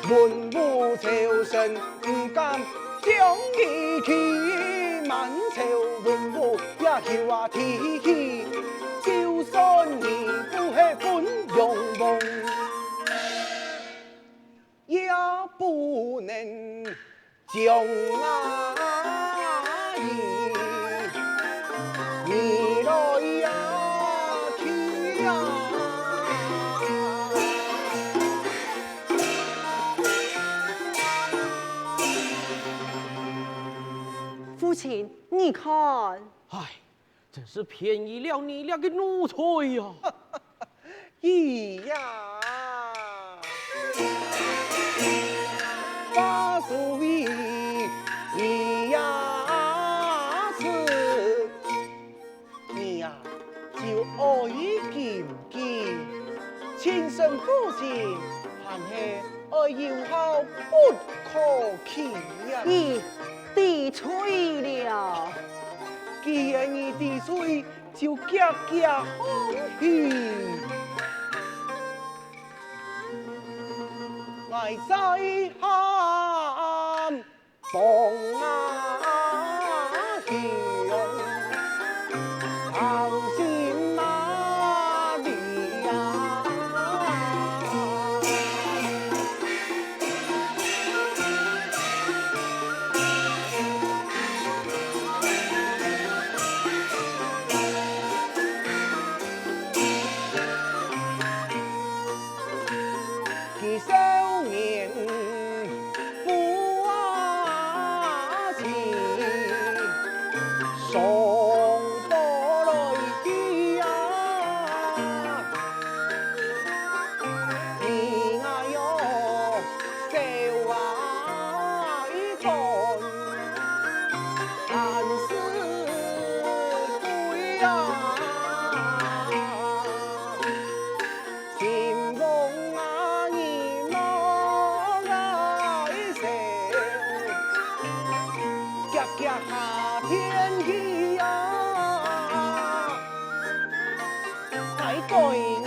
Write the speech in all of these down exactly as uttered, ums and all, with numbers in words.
文武朝臣，毋敢將你欺。滿朝文武也休啊提起，就算你不係分陽王，也不能 將啊你，你來呀去呀。父親，你看。唉， 真是便宜了你這個奴才呀！咿呀，花樹尾，咿呀是，你呀，就愛金金，親生父親，還係愛有孝不可欺呀！你知罪了。既然你知罪， 就遽遽放棄。𠊎在喊幫啊兄，疼心啊你啊。 佢少年不啊情，上到來去啊，你啊喲，笑啊一段。 但是鬼啊，秦王啊，你莫哀愁，遽遽下天去啊！ 在對你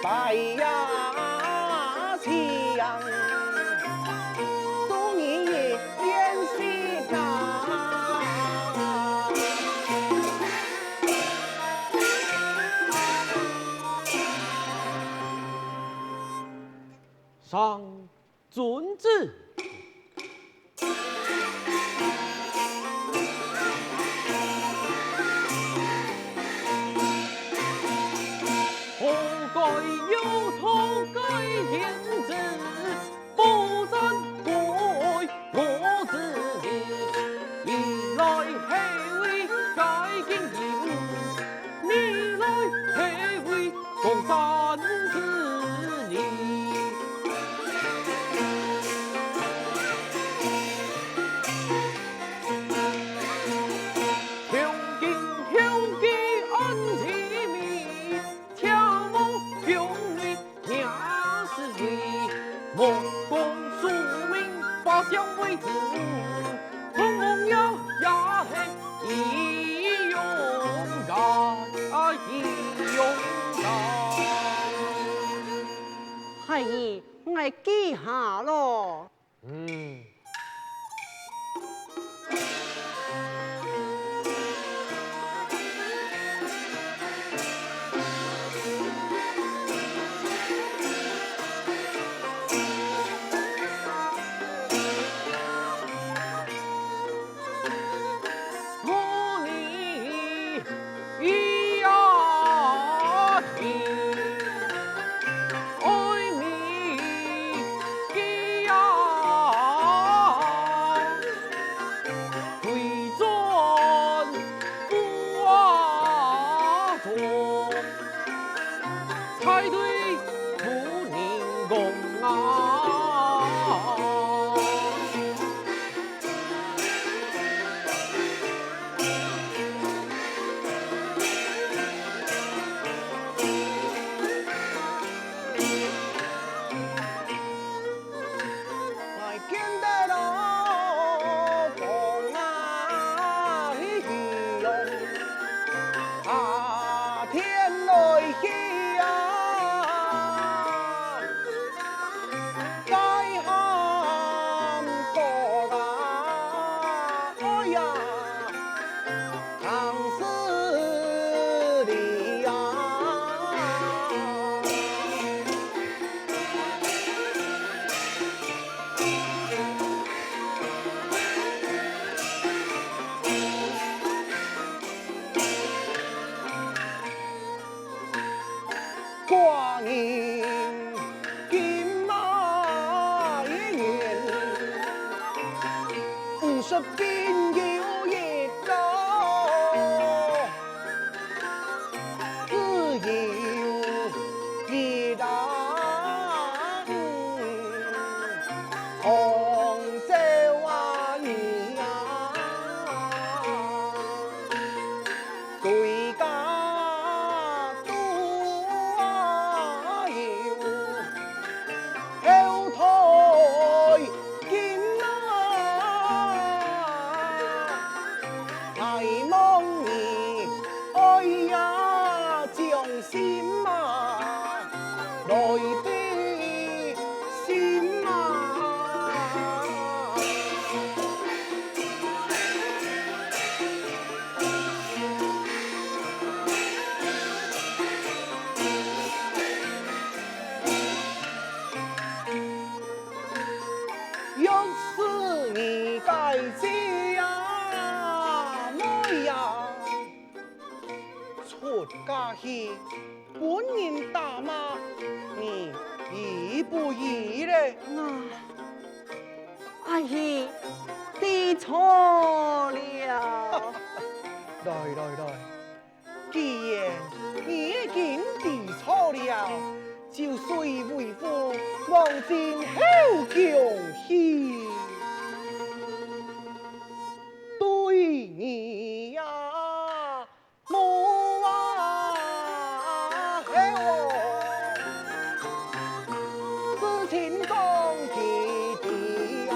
拜呀墙，祝你一言心呐。上 遵旨。何该有托该天子，不斩该我之地，以来后为该经营。 你来后为江山治理。求今求今安其民，且无穷理 也是为莫讲书名，百姓为子，同盟呀，也是一样啊，一样啊。孩儿，𠊎记下咯。 嗯。人，金马一年，五十斤有一个，只有一人，红烧啊你啊。 谁家都有后台根啊，大望你，哎呀，将心啊，来比心啊。 若是你个姐呀，妹呀，出家去，分人打罵，你依不依咧？啊，阿喜，知錯了。来来来， 既然你已經知錯了，就隨為父往盡後宮去。對你呀，無話後，事情講佢知啊。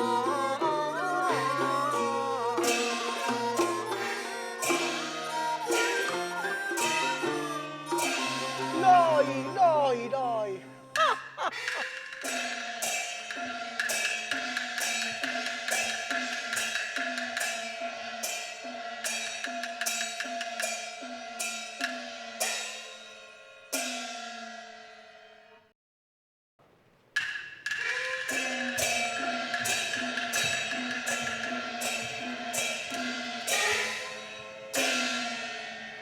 來，來，來！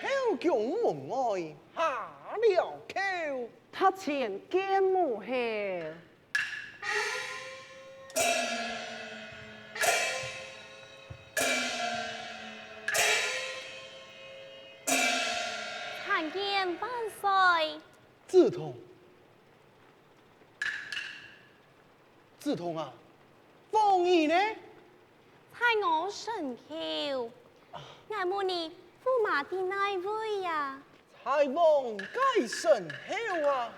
後宮門外下了口。塔前見母后。参見萬歲。 梓童，梓童啊，鳳儀呢？在我身後。啊。𠊎問你，駙馬在哪位呀？在王个身後啊。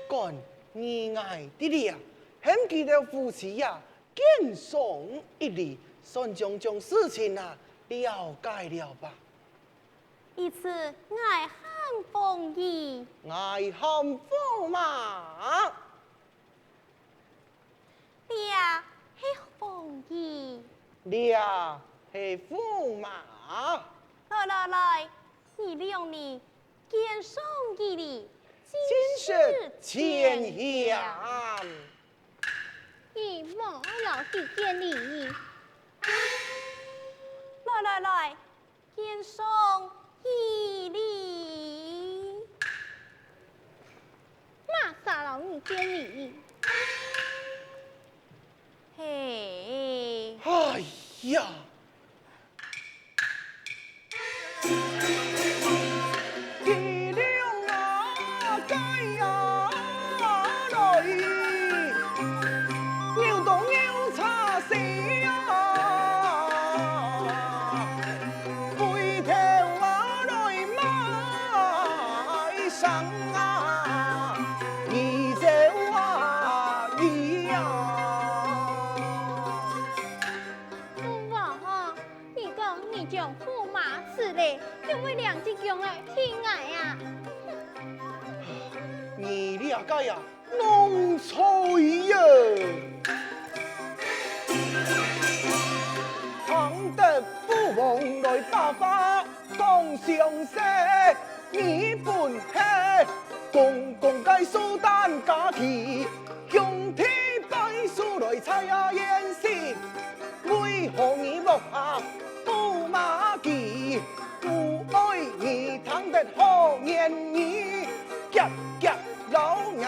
看你𠊎在這，喊佢兜夫妻呀，見上一禮，算將將事情啊，了解了吧。 以此𠊎喊鳳儀。𠊎喊駙馬。這係鳳儀。這係駙馬。來來來，你兩人見上一禮，盡釋前嫌。你莫摎佢見禮。來來來， 見上一禮。麼儕摎你見禮？嘿。哎呀！ 駙馬啊，你講你將駙馬辭了，仰會領隻羊來替𠊎啊？你這个啊，弄錯啊！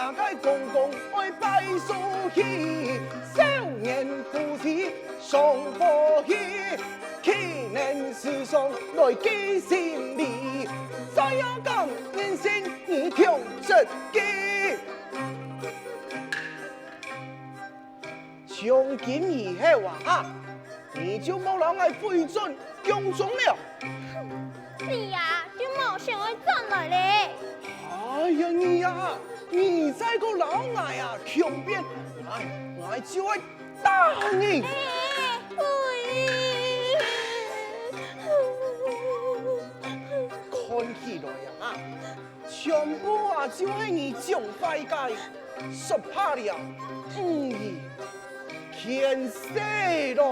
大家公公愛拜壽喜，少年夫妻上火喜，去年時常來記心裡，再要講人生你強出擊。從今以後啊，哈，你就莫摎𠊎回轉宮中了。 你呀，就莫想愛轉來咧。哎呀，你呀，你再過摎𠊎啊強辯，𠊎，𠊎就愛打你。哎，喂。看起來啊，全部啊就係你縱壞个，失敗了，毋係，牽涉咯。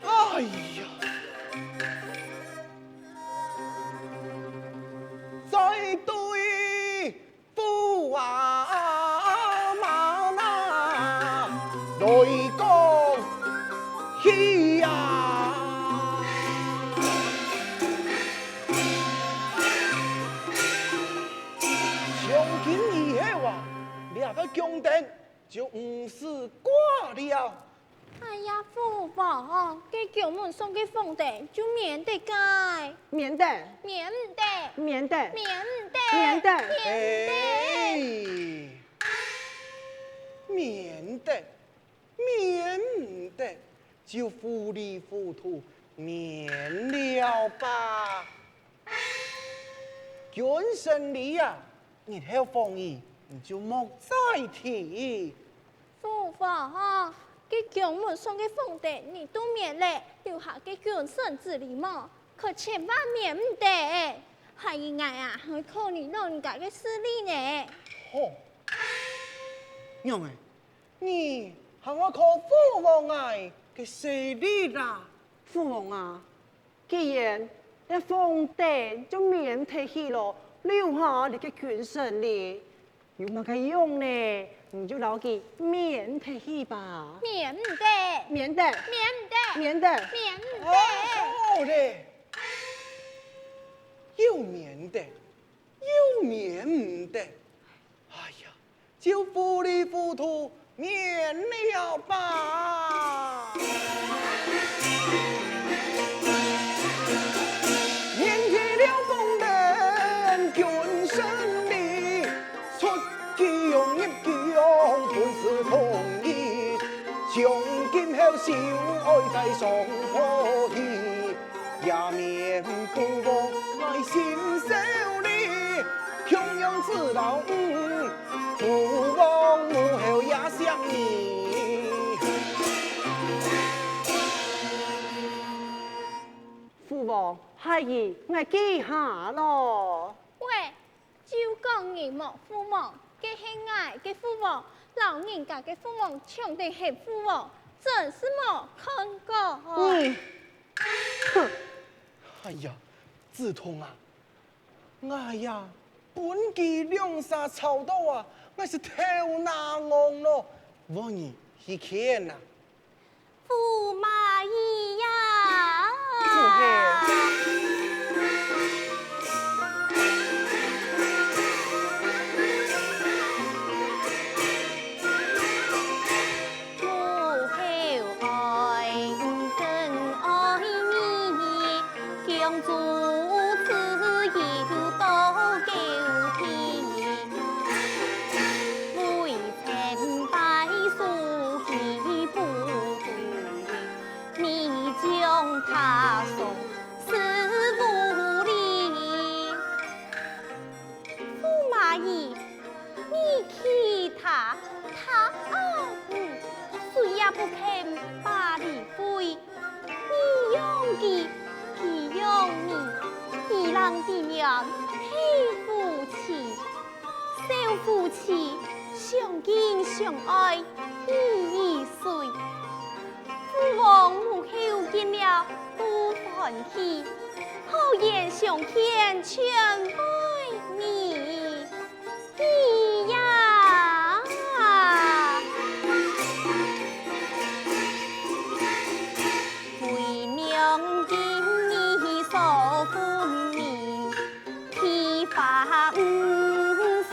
哎呀，再對駙馬那來講起呀！從今以後啊，這个宮殿就毋使掛了。 哎呀，父王，該宮門上个鳳燈就免得該。免得，免毋得，免得，免毋得，免得。免毋得。哎，免得，免毋得，就糊裡糊塗免了吧。君臣禮啊，日後風雨你就莫再提。 父王，該宮門上个鳳燈你都免咧，留下个君臣之禮無？可千萬免毋得！還有𠊎啊，還考慮老人家个視力呢。吼，娘欸，你還愛考父王𠊎个視力啊？父王啊， 既然這鳳燈就免得起咯，留下這个君臣禮，有麼个用呢？你就摎佢免得起吧。免毋得，免得，免毋得，免得，免毋得。哦，好咧，又免得，又免毋得。哎呀， 就糊裡糊塗免了吧。免去了鳳燈君臣禮，出宮入宮本是同意，從今後休愛再上火戲。 也免父王愛心愁慮，共樣子老五，父王母后也惜你。父王，孩兒，𠊎記下咯。喂， 就講你無父王，該係𠊎个父王，摎人家个父王搶等係父王，真係無看過哦。你，哼！哎呀，梓童啊，𠊎呀，分佢兩儕吵到啊，𠊎係頭那戇咯，無人去譴啊。 駙馬爺呀！母后哀，真哀你， 共主子又到狗啼，未曾拜寿喜不回，你將他送死無禮。駙馬爺，你氣他，他愛你，誰也不肯把理會。 你養佢，佢養你，地冷地暖係夫妻，小夫妻相敬相愛一一歲。父王母后見了都歡喜，好言相勸全為你。 你呀！為娘今日所分明，披髮毋垂。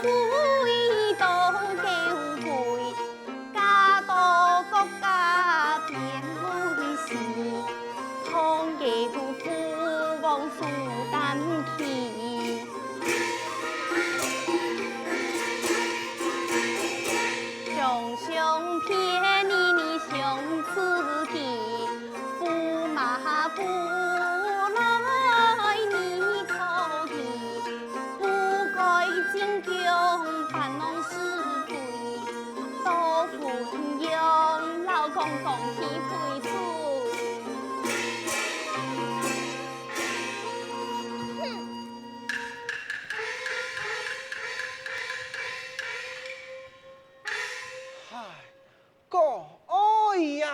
還弄是非，都分樣，老公講起非出。哼！唉， 哥哀呀！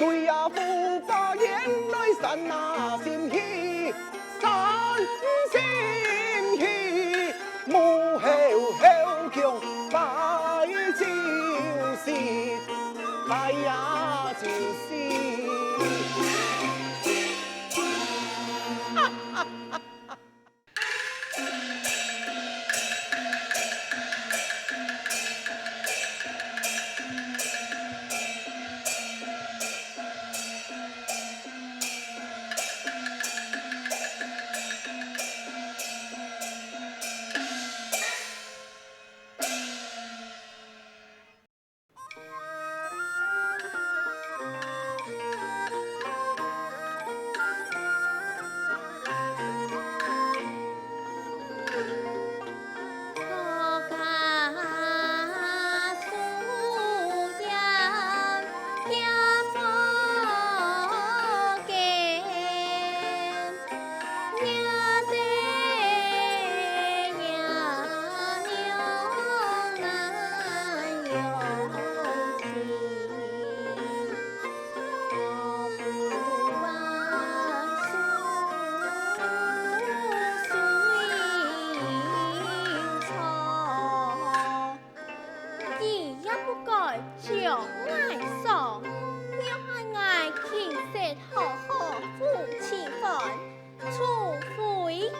佢也不該將𠊎鎖，若係𠊎勤食好好赴清歡，除非佢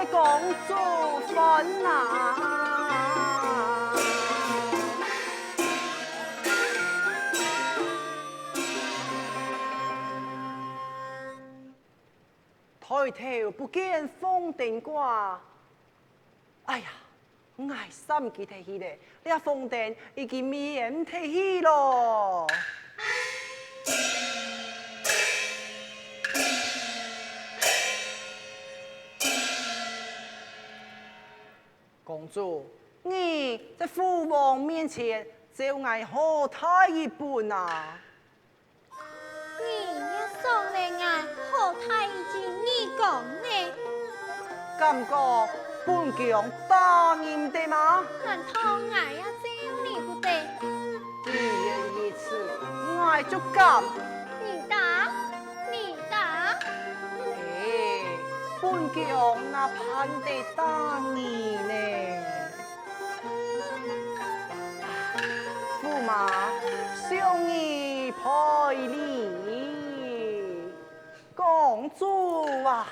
公主煩惱。抬頭不見鳳登掛，哎呀， 𠊎三更天氣咧，這鳳登已經未得去咯。公主，你在父王面前，招𠊎好大一本啊！ 你也想了𠊎好大一記耳光呢？敢講本宮打你毋得嗎？難道𠊎也招你不得？既然如此，𠊎就敢。你打，你打！哎，本宮哪盼得打你呢？ 駙馬，送你賠禮。公主啊！